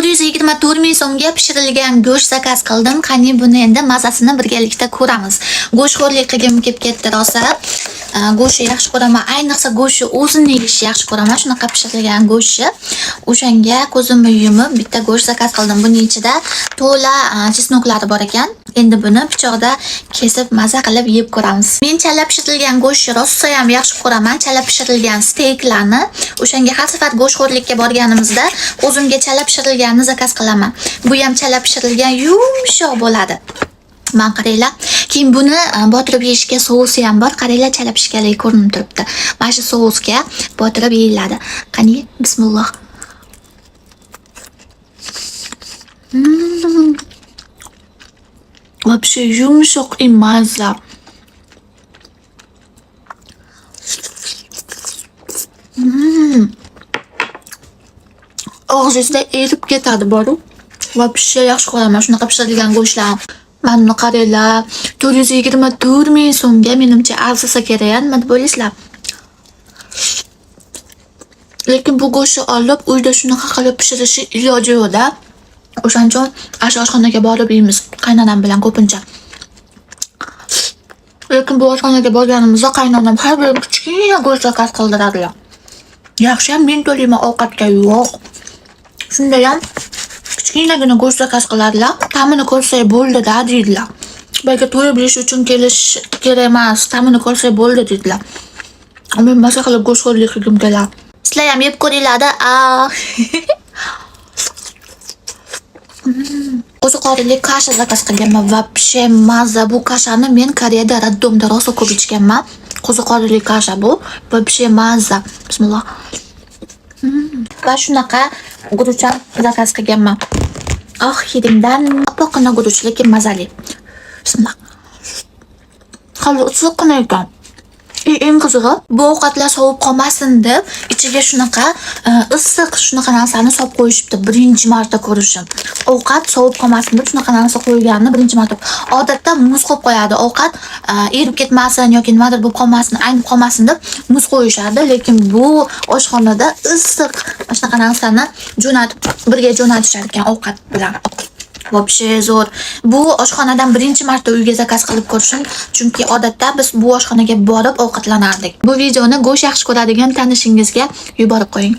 424 ming so'mga pishirilgan go'sht zakaz qildim. Qani, buni endi mazasini birgalikda ko'ramiz. Go'shtxo'rlik qilgim kelib ketdi rosa. Go'shtni yaxshi ko'raman. Ayniqsa go'shtni o'zini yeyishni yaxshi ko'raman. Shunaqa pishirilgan go'shtni. O'shanga ko'zimni yumib bitta go'sht zakaz qildim. Buning ichida to'la чеснок lari bor ekan. Endi buni pichoqda kesib, maza qilib yeb ko'ramiz. Men chala pishirilgan go'shtni rosa ham yaxshi ko'raman. Chala pishirilgan steyklarni. O'shanga har safar go'shtxo'rlikka borganimizda o'zimga chala pishirilganini zakaz qilaman. Bu ham chala pishirilgan, yumshoq bo'ladi. Man qaranglar. Keyin buni botirib yeyishga sousi ham bor. Qaranglar, chala pishganligi ko'rinib turibdi. Mana shu sousga botirib yeyiladi. Qani, bismillah. Вообще yumshoq и mazza. Og'zingizda erib ketadi boru. Вообще yaxshi ko'raman shunaqa pishirilgan go'shtlarni. Mana buni qaranglar. 424 ming so'mga menimcha arzisa kerak, nima deb o'ylaysizlar? Lekin bu go'shtni olib uyda shunaqa qilib pishirishi iloji yo'q-da. O'shaning uchun shu oshxonaga borib yeymiz qaynonam bilan ko'pincha. Lekin bu oshxonaga borganimizda qaynonam har doim kichkina go'sht zakaz qildiradilar. Yaxshiyam men to'layman ovqatga, yo'q. Shundayam kichkinagina go'sht zakaz qiladilar. Ta'mini ko'rsak bo'ldi-da deydilar. Balki to'yib yeyish uchun kelish kerak emas, ta'mini ko'rsak bo'ldi deydilar. Men maza qilib go'shtxo'rlik qilgim keladi. Sizlar ham yeb ko'ringlar-da. A. Qo'ziqorinli kasha zakaz qilganman. Вообще mazza. Bu kashani men Koreyada роддом da rosa ko'p ichganman. Qo'ziqorinli kasha bu. Вообще mazza. Bismillah. Va shunaqa guruch ham zakaz qilganman. Oh, hidimdan oppoqqina guruch, lekin mazali. Bismillah. Hali issiqqina ekan. И eng qizig'i, bu ovqatlar sovib qolmasin deb ichiga shunaqa issiq shunaqa narsani solib qo'yishibdi. Birinchi marta ko'rishim. Ovqat sovib qolmasin deb shunaqa narsa qo'yganini birinchi marta. Odatda muz qo'yib qo'yadi. Ovqat erib ketmasin yoki nimadir bo'lib qolmasin, aynib qolmasin deb muz qo'yishadi. Lekin bu oshxonada issiq shunaqa narsani jo'natib, birga jo'natishar ekan ovqat bilan. Вообще zo'r. Bu oshxonadan birinchi marta uyga zakaz qilib ko'rishim, chunki odatda biz bu oshxonaga borib ovqatlanardik. Bu videoni go'sht yaxshi ko'radigan tanishingizga yuborib qo'ying.